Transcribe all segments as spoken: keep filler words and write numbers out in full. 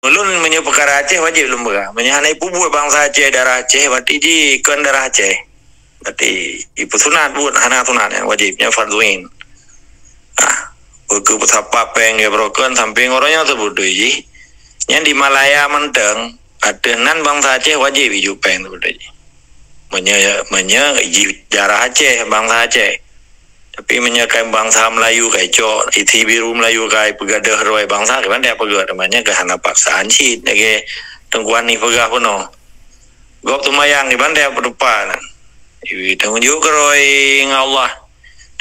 Ulôn meunyoe peukara Aceh wajéb lôn peugah. Meunyoe hana ipeubuet bansa Aceh, darah Aceh, berarti jih kon darah Aceh. Berarti ipeusunat buet, hana sunat nyan wajéb, nyan fardhu ain. Ah, bukon peusapa péng ya broken sampai ngon uroe nyoe teubeutôi jih. Nyan di Malaya mantong, ateueh nan bansa Aceh wajéb ijok péng teubeutôi jih. Meunyoe, meunyoe jih darah Aceh, bansa Aceh. Tapi meunyoe kai bansa Melayu kai cok, isi biru Melayu kai peugadôh roi bansa, kiban dia peugah namanya ke hana paksaan cit lagèe Teungku Anis peugah bunoe. Gob teumayang kiban dia peutupat. Ibi tanggong jaweueb keuroi ngon Allah.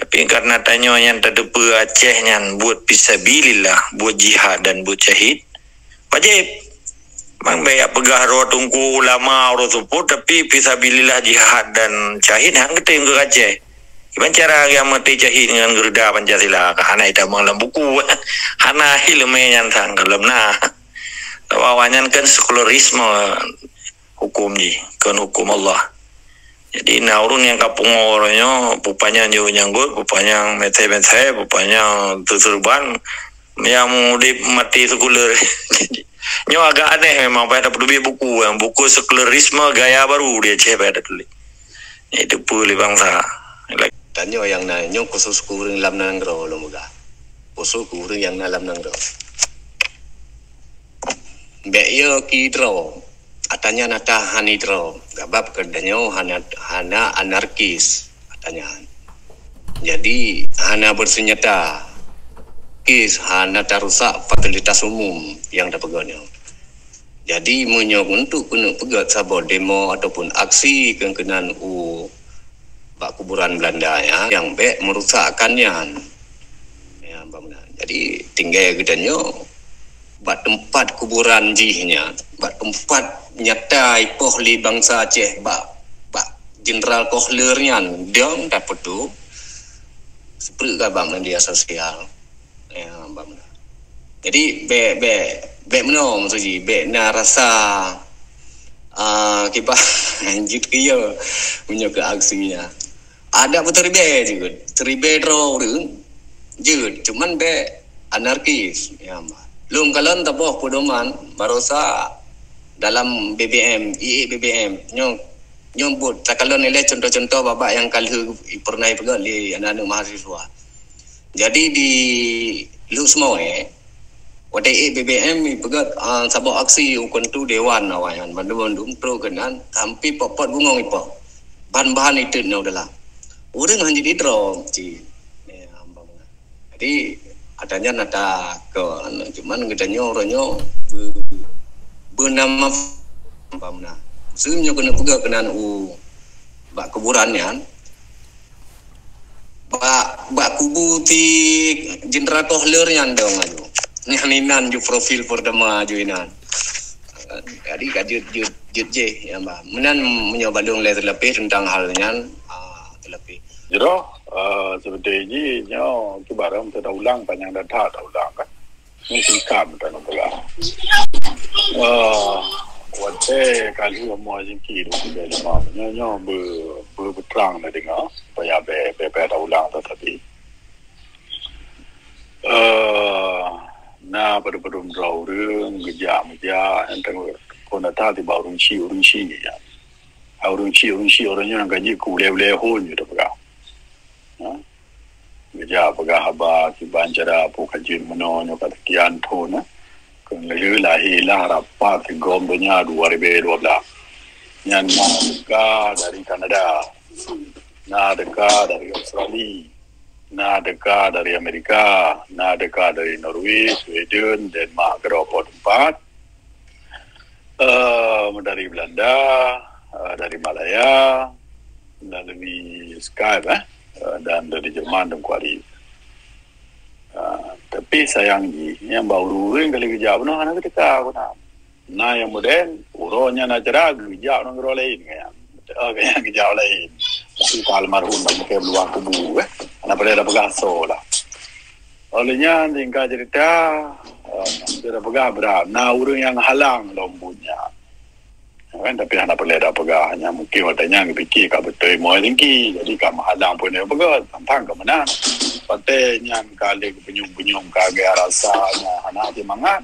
Tapi karena tanyoe nyan tateupeue Aceh nyan buet fisabilillah, buet jihad dan buet syahid, wajéb. Mang bèk peugah droe teungku ulama, droe seupôt, tapi fisabilillah jihad dan syahid han geutem keu Aceh. Kiban cara nyang meuti syahid ngon geureuda Pancasila ka hana itamong lam buku. Hana ileumèe nyan sang lom na. Awak nyan kan sekularisme hukum jih, kon hukum Allah. Jadi na ureueng nyang ka pungo uroe nyoe, peue panyang jeuet nyang gôt, peue panyang meuthai-meuthai, peue panyang teuseureuban, nyang udép maté sekuler. Nyoe agak aneh memang, payah tapeuduek buku, buku sekularisme gaya baru di Aceh payah tatuléh. Itu peue lé bansa. Tanyoe nyang na nyoe khusus keu ureueng lam nanggroe lôn peugah. Khusus keu ureueng nyang na lam nanggroe. Bèk yo ki droe. Ata nyan ata han idroe, sabab geutanyoe hana, hana anarkis ata nyan. Jadi, hana bersenjata, kis hana tarusak fasilitas umum nyang tapeugöt nyoe. Jadi, meunyoe untuk keuneuk peugöt saboh demo ataupun aksi keu-, keunan u bak kuburan Belanda nyan, nyang bèk merusakkan nyan. Ya, bangunan. Jadi, tinggai geutanyoe bak teumpat kuburan jih nyan, bak teumpat nyata ipoh lé bansa Aceh bak, bak Jenderal Kohler nyan, dong dapeutu seupeureuk ka bak media sosial. Ya, bangunan. Jadi, bèk, bèk, bèk meunoe maksud jih, bèk na rasa, ah, kiban jeuet keu yo meunyoe keu aksi nyan. Adak beuteuribèe jeuet, teuribèe droe ureueng jeuet, cuman bèk anarkis. Ya, lôn kalon taboh peudoman barosa dalam B B M, iék B B M. Nyoe, nyoe buet takalon ilèe contoh-contoh babah nyang ka lheueh peureunah ipeugöt lé aneuk-aneuk mahasiswa. Jadi di Lhokseumawe, watèe iék B B M ipeugöt, ah, saboh aksi ukeue tu dewan awaknyan, bandum-bandum trok keunan, sampai pot-pot bungong ipoh. Ban-ban itot nyoe dalam. Ureueng han jididroe cit. Ya, hamba meunan. Jadi, ata nyan ata keu, cuman geutanyoe uroe nyoe beu-, beunama hamba meunan. Seunyoe keuneuk peugah keunan u bak kuburan nyan, bak, bak kubu ti Jenderal Kohler nyan dong aju. Nyan inan ju profil pertama aju inan. Jadi ka jeuet, jeuet, jeuet jih, ya, bah. Meunan meunyoe bak lôn lé teulapeh teuntang hal nyan, ah, teulapeh. Jroh, eh, seperti ji nyoe kiban teudah ulang panyang data teudah ulang kan. Ni singkat beutôi peugah. Eh, watèe kali umur jingki dua puluh lima, nyoe, nyoe be-, be-, beutrang na deungoe, supaya bèk, bèk, bèk teulang teuh tapi. Eh, na padum-padum droe ureueng geujak meujak, nyang teungoh kon data tiba ureueng chik, ureueng chik ya. Ureueng chik, ureueng chik, ureueng nyoe nyang ka jeuet keu ulèe-ulèe hon jeuet peugah. Ha? Geujak peugah haba kiban cara peue ka jeuet meunoe nyoe ka sekian thon, eh. Keu lheueh lahé lah rapat sigom donya dua ribu dua belas. Nyan na teuka dari Kanada, na teuka dari Australia, na teuka dari Amerika, na teuka dari Norway, Sweden, Denmark, keudroe po teumpat. Eh, dari Belanda, eh, dari Malaya, melalui Skype, eh, eh, dan dari Jerman dan kuari. Eh, tapi sayang jih, nyang bak ureueng-ureueng kali geujak bunoe hana geuteuka guna. Na nyang modern, uroe nyan acara geujak nanggroe laén, ka nyang, eh, ka nyang geujak laén. Tapi ka almarhum dah mungken luwah kubu, eh. Hana paleng tapeugah soe lah. Oleh nyan, singkat cerita, eh, sudah peugah brat. Na ureueng nyang halang lom buet nyan. Kan, tapi hana paleng tapeugah. Nyan mungkin watèe nyan geupike ka beutôi moe tinggi. Jadi, ka meuhalang pun dia peugah. Tantang ka meunan. Watèe nyan ka lé geupeunyeum-peunyeum ka gaya rasa nyan hana semangat.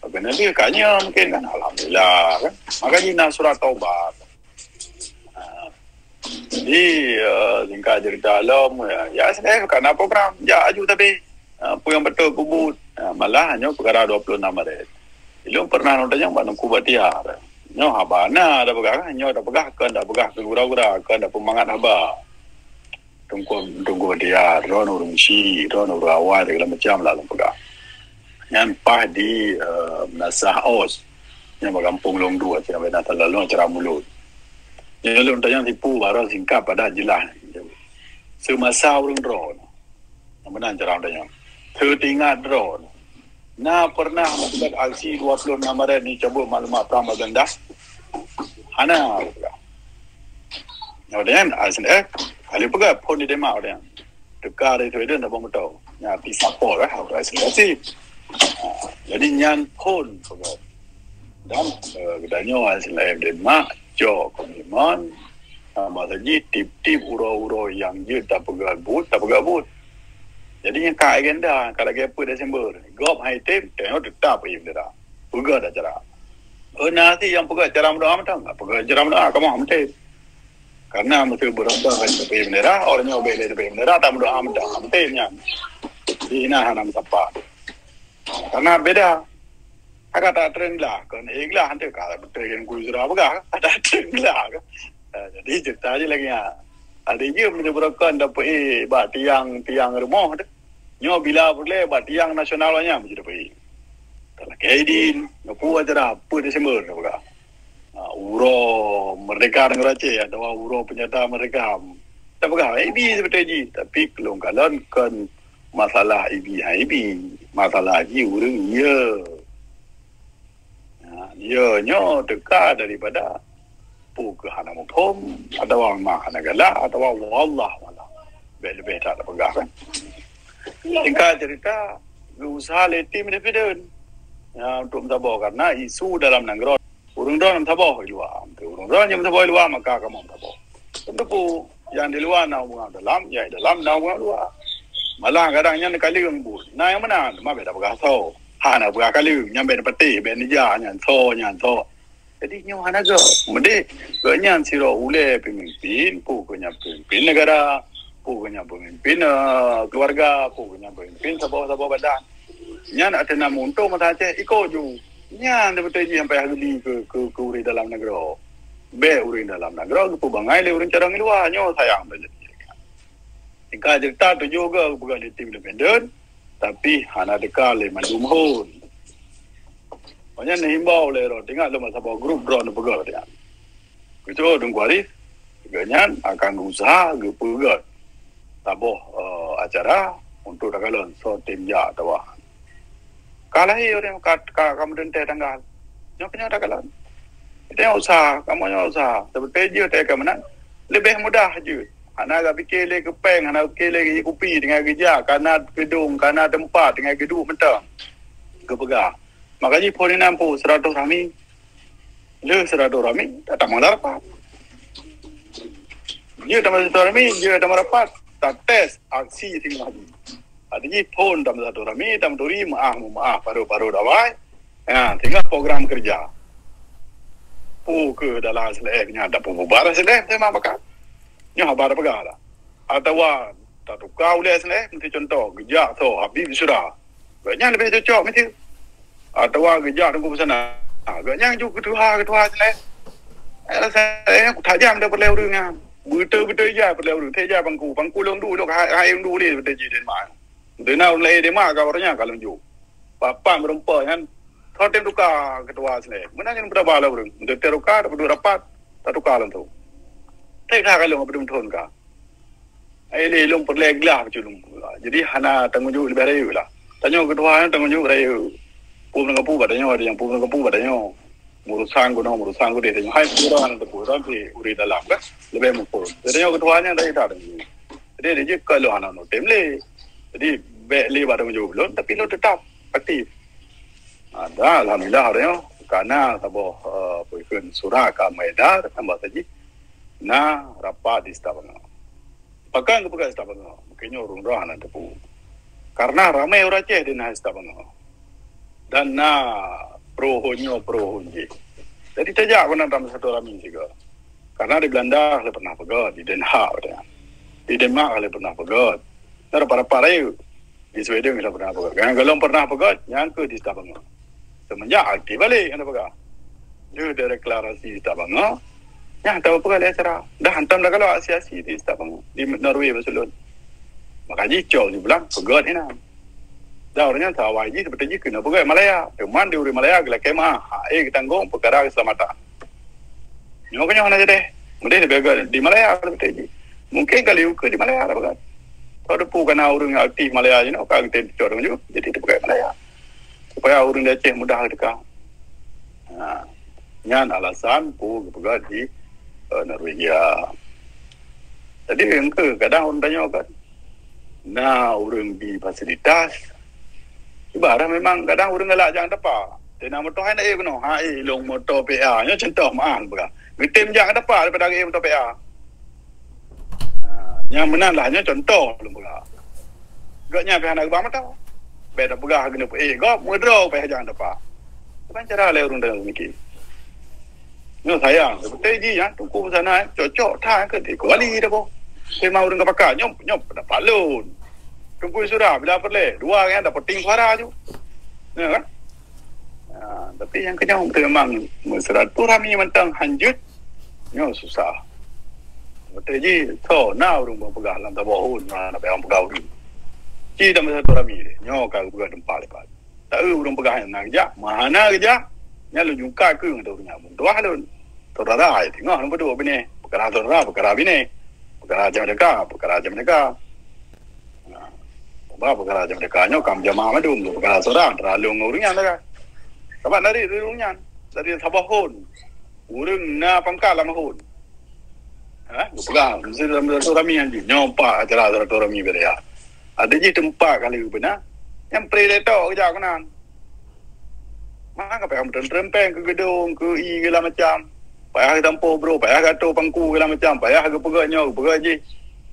Keuneulheueh ka nyoe mungkin kan, alhamdulillah kan. Maka jih na surat taubat. Ha. Jadi, eh, singkat cerita lom, ya, ya sebenarnya ka na program, jak aju tapi, eh, peue nyang beutôi peubuet. Eh, malah nyoe peukara dua puluh enam Maret. Ilôn pernah nonton nyang bak Teungku Bakhtiar. Nyoe haba na ada peugah kan, nyoe ada peugah, kon ada peugah keu gura-gura, kon ada peumangat haba. Teungku, Teungku Bakhtiar, droeneuh ureueng syik, droeneuh ureueng awai, segala macam lah lôn peugah. Nyan paih di, eh, Meunasah Ost. Nyan bak gampông lôn dua, acara bina talalu, acara mulod. Nyan lôn tanyong tipu, baroe singkat padat jeulaih. Seumasa ureueng droeneuh. Nyang meunan cara lôn tanyong. Teuingat droeneuh. Na pernah meugugat aksi dua puluh enam Maret ni cabut maklumat prang bak Belanda? Hana, aku peugah. Nyang deh, S N F, kali peugah phon di Denmark deh. Teuka dari Sweden saboh moto. Nya pi sapor lah, aku S N F sih. Ha, jadi nyan phon peugah. Dan, eh, geutanyoe S N F Denmark, cok komitmen, sama saji tip-tip uroe-uroe nyang jeuet tapeugah buet, tapeugah buet. Jadi nyan ka agenda, ka lagèe peuet Desember. Gob hai tem, tengok tetap ih bendera. Peugah dah cara. Oh, na si nyang peugah cara meudoa mantong. Peugah cara meudoa, kamoe hana meutem. Karena meusti beureumpah ngon teupeu bendera, orang nyoe bèk lé teupeu bendera, tameudoa mantong, hana meutem nyan. Jadi, na hana meusapat. Karena beda. Ka that treun glah, kon éh glah tu ka beutôi ngon guru sira peugah, ka that treun glah. Ha, jadi cerita je lagi ha. Ada je meunyoe beurokon dapeuék bak tiang-tiang rumoh tu. Nyoe bila peureulèe bak tiang nasional nyan meusti dapeuék. Talakèe idin, nyoe peue acara, peuet Desember ka peugah. Ha, uroe merdeka negara Aceh atawa uroe penyata merdeka. Tak peugah, ibi sebetul ji. Tapi kelong kalon kon masalah ibi, ha, ibi. Masalah ji ureueng ye. Ha, ye nyoe teuka daripada peue keu hana muphom, atawa ma hana galak, atawa wallah, wallah. Bèk leubeh that tapeugah kan. Singkat cerita, geuusaha lé tim independen. Ya, untuk meusaboh karena isu dalam nanggroe. Ureueng droe meusaboh di luwa. Ureueng droe nyang meusaboh di luwa, maka kamoe meusaboh. Tentu pu, nyang di luwa na hubungan dalam, nyang di dalam na hubungan luwa. Malah kadang nyan kaleueng buet. Na nyang meunan, ma bèk tapeugah soe. Hana peugah kaleueng, nyan bèk neupatéh, bèk neuja nyan soe, nyan soe. Jadi nyoe hana gèt. Meudeh, gobnyan sidroe ulèe peumimpin, peue gobnyan peumimpin negara, peue gobnyan peumimpin, eh, keluarga, peue gobnyan peumimpin saboh-saboh badan. Nyan ateueh nama untông masa Aceh iko ju. Nyan beutôi jih nyang payah geubri keu, keu, keu ureueng dalam nanggroe. Bèk ureueng dalam nanggroe geupeubangai lé ureueng carông luwa, nyoe sayang teujadi. Singkat cerita, tujoh geupeugah lé tim independen, tapi hana teuka lé mandum hon. Maknanya neuhimbau lé droe, teuingat lom saboh grup droe neupeugah teuingat. Keucok Teungku Arif, gobnyan akan geuusaha geupeugöt saboh, eh, acara untuk takalon soe tem jak atawa. Ka lahé ureueng ka, ka, ka meudeuntèe tanggal. Nyoe keunyoe takalon. Teuh usaha, kamoe nyoe usaha. Seubeuté jeuet teuh keu meunan. Leubeh mudah jeuet. Hana gak pikir lé keu péng, hana pikir lé keu kupi, tinggai geujak, kana geudong, kana teumpat, tinggai geuduek mantong. Geupeugah. Maka jih phon inan pu seuratus rami. Le seuratus rami, tak tamong rapat. Jeuet tamong seuratus rami, jeuet tamong rapat, tates aksi singoh jih. Arti jih phon tamong seuratus rami, tamong turi, meu'ah, meu'ah, parot-parot awai. Ha, tinggai program kerja. Pu keu dalam S L F nyan, dak pu bubar S L F, tema bakat. Nyoe haba peugah lah. Atawa tatuka ulèe S L F, meusti contoh, geujak soe, Habib Syura. Gobnyan leubeh cocok meusti. Atawa geujak Teungku Busana. Gobnyan ju keutuha, keutuha S L F. Alasan, eh, tajam dah peureulèe ureueng nyan. Beutôi-beutôi jai peureulèe ureueng. Teuh jai pangku. Pangku lôn duek, lôn hai, hai lôn duek lé, beutôi jih Denmark. Beutôi na ureueng laén Denmark, ka ureueng nyan ka lôn jok. Papan meureumpok nyan, soe tem tuka keutuha S L F. Meunan nyan beutaba lé ureueng. Beutôi tem tuka, tapeuduek rapat, tatuka lom tu. Teuh ka lôn padum thon ka. Ai lé lôn peureulèe glah bacut lôn. Jadi hana tanggông jaweueb leubeh rayeuk lah. Tanyoe keutuha nyan tanggông jaweueb rayeuk. Peue meunangah peue bak tanyoe, ada nyang peue meunangah peue bak tanyoe. Meurusan gunong, meurusan gudeh tanyoe. Hai peue ureueng hana teupeu, ureueng pih ureueng dalam kan. Leubeh muphom. Jadi tanyoe keutuha nyan rayeuk that tanggông jaweueb. Jadi, jadi jih ka lôn hana lôn tem lé. Jadi bèk lé bak tanggông jaweueb lôn, tapi lôn teutap aktif. Ada, alhamdulillah, hari nyoe ka na saboh, eh, peue kheun surat ka meuedar, tambah saji na rapat di Sitabangoe. Pakon geupeugah Sitabangoe? Mungken nyoe ureueng droe hana teupeu. Karena ramé ureueng Aceh di na Sitabangoe. Dan na pro hon nyoe, pro hon jih. Jadi tajak keunan dalam silaturahmi sigoe. Karena di Belanda ka lheueh pernah peugöt, di Den Haag, di Denmark ka lheueh pernah peugöt. Na rapat-rapat rayeuk di Sweden ka lheueh pernah peugöt. Nyang golom pernah peugöt, nyang keuh di Stavanger. Semenjak aktif balik, hana peugah. Lheueh deklarasi Stavanger, nyang tapeugah lé acara. Dah hantom dah kalau aksi-aksi di Stavanger, di Norway, Barcelona. Maka jih cok dibilang peugöt inan. Dan ureueng nyan sawai jih seperti jih keuneuk peugöt Malaya. Teuma di ureueng Malaya geulakèe meu'ah, hak ék geutanggong peukara keuseulamatan. Nyoe keunyoe hana jadeh. Meudeh leubeh gét di Malaya, kata jih. Mungkin kali ukeue di Malaya dah peugah. Kalau depu kana ureueng nyang aktif Malaya jinoe, ka geutem cok deungon jih, jadi teupeugah Malaya. Supaya ureueng di Aceh mudah teuka. Ha. Nyan alasan peue geupeugah di, eh, Norwegia. Jadi, engke kadang ureueng tanyoe kan, na ureueng bi fasilitas, ibarat memang kadang ureueng galak jak dapa. Tena moto hai na ék keunoe, hai lôn moto P A. Nyoe contoh meu'ah lôn peugah. Geutem jak dapa daripada ék moto P A. Ha, nyang meunan lah nyoe contoh lôn peugah. Gobnyan pih hana geuba moto. Bèk tapeugah keuneuk ék gob, meudroe payah jak dapa. Kiban cara lé ureueng tanyoe meuki. Nyoe sayang, beutôi jih nyan, Teungku Busana, cocok that keu Teungku Ali dah boh. Tema ureueng ka pakat, nyoe, nyoe pendapat lôn. Teungku Isura, bila peureulèe, dua nyan dapat ting suara ju. Ya kan? Ha, tapi nyang keunyoe beutôi memang meusilaturahmi mantong hanjeuet, nyoe susah. Beutôi jih, so, na ureueng peugah lam saboh hon, na, na peugah ureueng. Ci dan meusilaturahmi, nyoe ka geupeugah teumpat leupah. Taeu ureueng peugah na geujak, ma hana geujak, nyan lôn jungkat keu ngon ureueng nyan. Meutuah lôn. Saudara, ai teungoh lôn peuduek binéh. Peukara saudara, peukara binéh. Peukara macam deka, peukara macam deka. Nah, ba peukara macam deka nyoe kam jama mandum, peukara saudara, antara lôn ngon ureueng nyan deka. Sabab dari ureueng nyan, dari saboh hon. Ureueng na pangkat lam hon. Ha? Geupeugah, meusilaturahmi nyan jih. Nyoe empat acara silaturahmi beda. Ada jih teumpat kali beuna. Nyang pre letok kejak keunan. Maka payah meutrem-trem péng keu geudong, keu ié, segala macam. Payah geutampoh bro, payah geuatô pangku, segala macam. Payah geupeugah nyoe, geupeugah jih.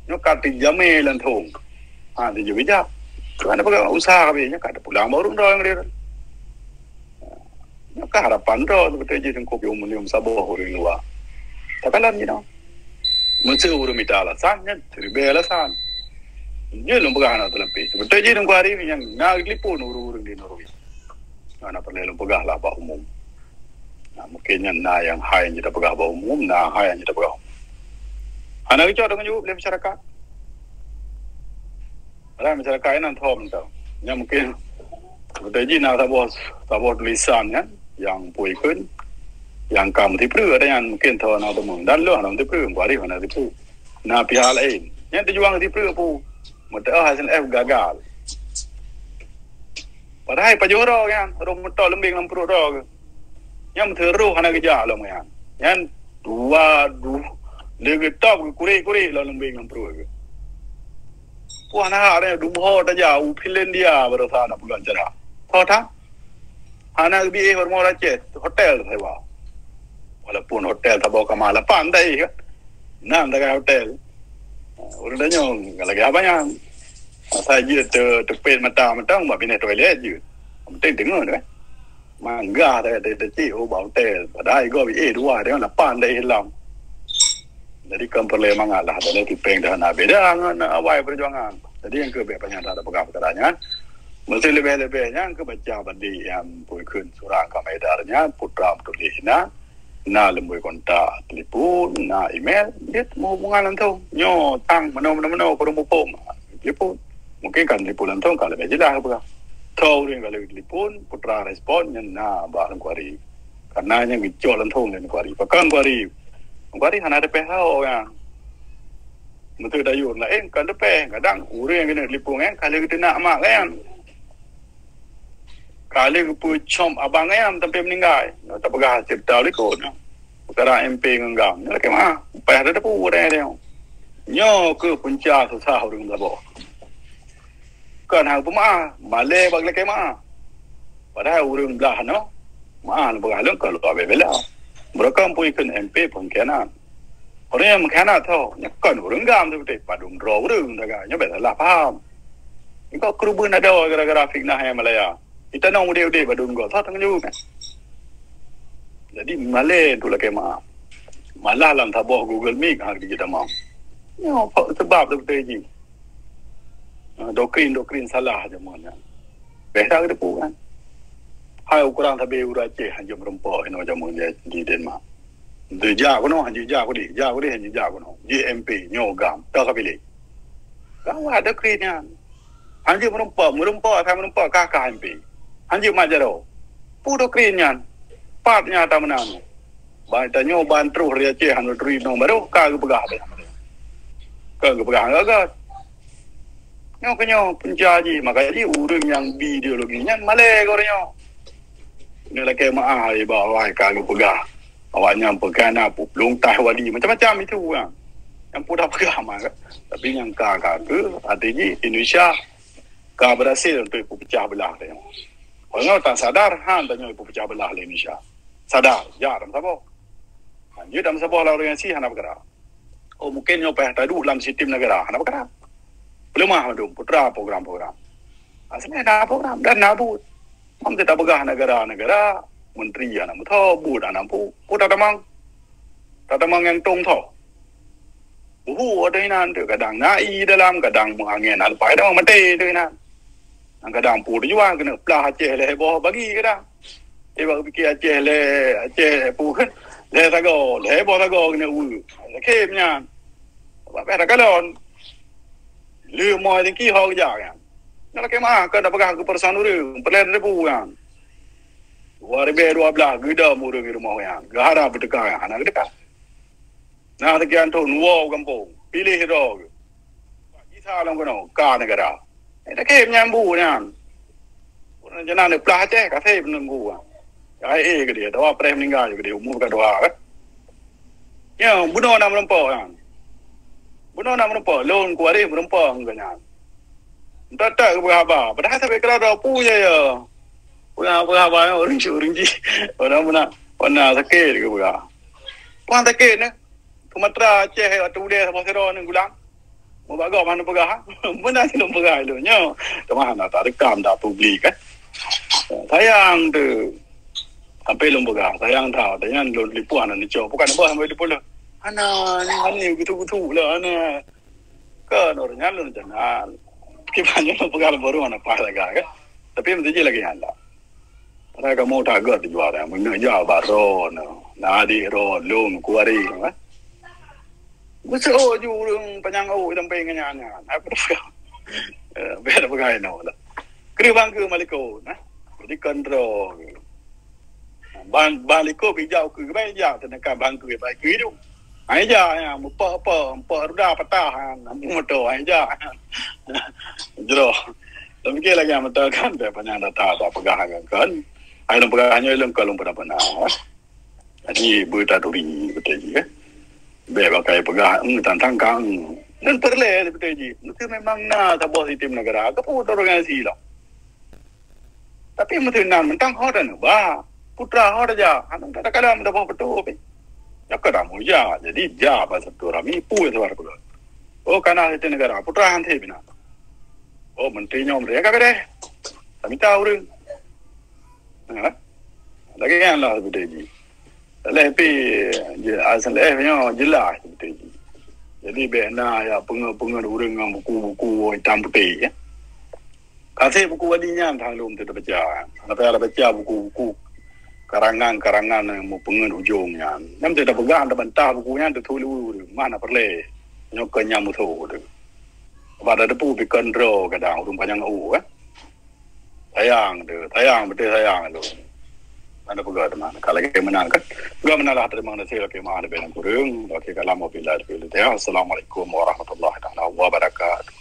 Nyoe ka teujamé lantong. Ha, teujamé jak. Keu hana peugah usaha habéh, nyoe ka teupulang bak ureueng droe ngon dia. Nyoe ka harapan droe, sebetul jih Teungku piôh mulium saboh ureueng luwa. Takalon jinoe. Meuseu ureueng mita alasan, nyan siribèe alasan. Jeuet lôn peugah hana teuleumpih. Sebetul jih Teungku Arif nyan na geutelepon ureueng-ureueng di Norway. Hana peureulèe lôn peugah lah bak umum. Nah, mungkin nyan na nyang hai nyang jeuet tapeugah bak umum, na hai nyang jeuet tapeugah umum. Hana geucok deungon jaweueb lé masyarakat. Padahai masyarakat inan thom tau. Nyan mungkin beutôi jih na saboh, saboh tulisan nyan nyang pue kheun nyang ka meusipreuk ada nyan mungkin tho na teumong. Dan lôn hana meusipreuk, Teungku Arif hana meusipreuk. Na pihak laén. Nyan tujuan meusipreuk peue? Meuteu'oh S N F gagal. Padahai pajoh droe nyan, roh meutok leumbeng lam pruet droe geuh. Nyan meuteurôh hana geujak lom nyan. Nyan dua, du, lé geutôb geukurek-kurek lom leumbeng lam pruet geuh. Wah, na hak nyan dumoe tajak u Finlandia baroesa na peugah acara. Tho that. Hana geubi éh u rumoh Aceh, hotel sewa. Walaupun hotel saboh kama lapan teuh kan. Nan tagai hotel. Ureueng tanyoe lagèe haba nyan. Asai jeuet teu-, teupet mata mantong bak binéh toilet jeuet. Penting deungoe kan. Manggah teuka teuka cit, oh, bak hotel. Padahai igoe bi éh dua, tengok lapan dah hilang. Jadi, kon peureulèe mangat lah, dan itu peng dah na beda ngon awai perjuangan. Jadi, nyang keu bèk panyang dah peugah peukara nyan. Mesti leubeh-leubeh nyang keu baca badi nyang pue kheun surang ka maedar nyan, putra meutuléh na, na leumboi kontak telepon, na email, jeuet meuhubungan langsung. Nyoe tang meunoe-meunoe-meunoe, kureueng muphom. Telepon. Mungkin kan telepon langsung ka leubeh jeulaih geupeugah. Tho ureueng ka lheueh telepon, putra respon, nyan na bak Teungku Arif. Karena nyan geucok langsung lé Teungku Arif. Pakon Teungku Arif? Teungku Arif hana teupeh saho nyan. Meuseu dayuh laén kan teupeh. Kadang ureueng keuneuk telepon nyan ka lheueh geuteunak mak nyan. Ka lheueh geupeucom abang nyan sampai meuninggai. Nyoe tapeugah cerita likot nyoe. Peukara M P ngon GAM. Nyoe lakèe meu'ah. Payah tateupeu ureueng nyoe. Nyoe keuh punca susah ureueng saboh. Kon hana peumeu'ah, malèe bak lakèe meu'ah. Padahai ureueng blah nyoe, meu'ah lôn peugah lôn kon lôn abéh bela. Meureuka pue kheun M P pengkhianat. Ureueng nyang mengkhianat tho, nyoe kon ureueng GAM teuh beutôi, padum droe ureueng taga, nyoe bèk salah paham. Nyoe keureubeuen adoe gara-gara fitnah nyang Malaya. Di tanoh udép-udép padum goe, tho tanggong jaweueb nyan. Jadi malée tu lakée maaf. Malah lam saboh Google Meet ha di tamam. Nyoe sebab tu beutôi jih. Ha, doktrin-doktrin salah jameun nyan. Beh dah geuteupeue kan. Hai ukeurang sabe ureuëng Aceh hanjeuet meureumpok inoe jameun di Denmark. Dia jak keunoe, hanjeuet jak kudeh, jak kudeh, hanjeuet jak keunoe. Jih M P, nyoe GAM, dah ka pilih. Gawat doktrin nyan. Hanjeuet meureumpok, meureumpok, asai meureumpok, kah-kah M P. Hanjeuet mat jaroe. Peue doktrin nyan? Pat nyata meunan. Ban tanyoe ban troh dari Aceh hana turi nong barô ka geupeugah. Ka geupeugah gagah. Nyoe keunyoe punca jih, maka jih ureuëng nyang bi ideologi nyan malée geuh nyoe. Nyoe lakée maah iba awai ka geupeugah. Awak nyan peugah na peulungtah wali macam-macam itu kan. Yang pun dah peugah mah kan. Tapi nyang ka ka ke hati jih Indonesia ka berhasil untuk ipupecah belah dia. Orang tak sadar han tanyoe ipupecah belah lé Indonesia. Sadar, jak dalam saboh. Lanjut dalam saboh lah orang yang si hana bergerak. Oh mungkin nyoe payah taduek lam sistem negara hana bergerak. Peuleumah mandum putra program-program. Asli na program dan na buet. Mam kita peugah negara-negara, menteri anak beutho, buet anak pu, pu tatamang. Tatamang nyang tong tho. Buhu ada inan tu kadang nai dalam, kadang meuangén alpai dah mati tu inan. Kadang pu tujuan kena pelah Aceh leh boh bagi kadang. Iba pikir Aceh leh Aceh pu kan leh sago, leh boh sago kena ue. Sakit nyan. Sebab payah takalon. Leumoe tinggi ho keujak nyan. Nak lakée maah keu dak peugah keu peurasaan ureuëng, peurlaen ribu nyan. Dua ribu dua belas geudam ureuëng di rumoh nyan. Geuharap beuteuka nyan, hana geuteuka. Nah, sekian thon woe u gampông, piléh droe geuh. Gisa lam keunoe ka negara. Eh, dak kém nyang bu nyan. Ureuëng jeunan peugah Aceh ka sép neunggu. Ai eh ke dia, dawa preh meninggal ke dia, umur ka dua kan. Ya, bunoe na meureumpok nyan. Bunoe na meureumpok, lôn kuari meureumpok ngon nyan. Entah tak ke haba, padahal sampai kira dah pu je ya. Peugah haba ureuëng cuk ureuëng ji. Pada mana, mana sakit ke peugah. Puan sakit ni. Sumatera, Aceh, atau udeh sama sero ni gulang. Mau bagah mana peugah. Mana sih lôn peugah lu nyo. Teman nak tak rekam tak publik kan. Sayang tu. Sampai lôn peugah, sayang tau. Tanya lôn lipuan ni cok. Bukan bos sampai lipuan lah. Ana ni, ana gitu-gitu lah ana. Kan orang nyan lôn jangan. Kibannya lôn peugah lôn baru mana pas lagi kan. Tapi mesti je lagi nyala. Padahal kamu tak agak tujuan dah. Meuneuk jak bak droe nyoe. Na adik droe lôn kuari kan. Meuseuk ju ureuëng panyang ôk sampai ngeunyan nyan. Apa dah peugah? Eh, biar peugah inoe lah. Keu bangke maliko nah. Jadi kan droe. Ban ban liko bijak ukeue bai jak teuneuk bangke bai keu hidup. Hai jak ya meupak-pak, empat roda patah, motor hai jak. Jroh. Tapi lagi yang betul kan, dia panyang data tak peugah kan. Hai lôn peugah nyoe lôn ka lôn pernah-pernah. Jadi beutaturi beutôi jih eh. Bèk pakai peugah eng tantang kang. Dan peureulèe beutôi jih. Mesti memang na saboh sistem negara. Ke pun organisasi lah. Tapi meuteun nan mantong ho dan ba putra ho raja. Hana tak ada mudah bawa betul pi. Ya ke dah muja. Jadi ja bahasa tu rami pun suara pula. Oh kana itu negara putra han thé bina. Oh menteri nyoe menteri ka kadeh. Kami tahu deh. Ha? Lagi yang lah betul ji. Leh pi je asal eh nyoe jelas betul ji. Jadi bèk na ya pengen-pengen ureueng ngon buku-buku hitam putih ya. Kasih buku wali nyan tang lom teubaca. Lepas ada baca buku-buku karangan-karangan yang mau pengen ujung nyan. Nyam teu pegang ada bantah buku nyan teu tulis mana perle. Nyoe ke nyam musuh tu. Pada depu pi kendro kadang ureueng panyang u kan. Sayang tu, sayang betul sayang tu. Ada pegang teman. Kalau lagi menang kan. Pegang menang lah terima kasih lagi mah ada bela kurung. Lagi kalam wabillahi taufiq. Assalamualaikum warahmatullahi taala wabarakatuh.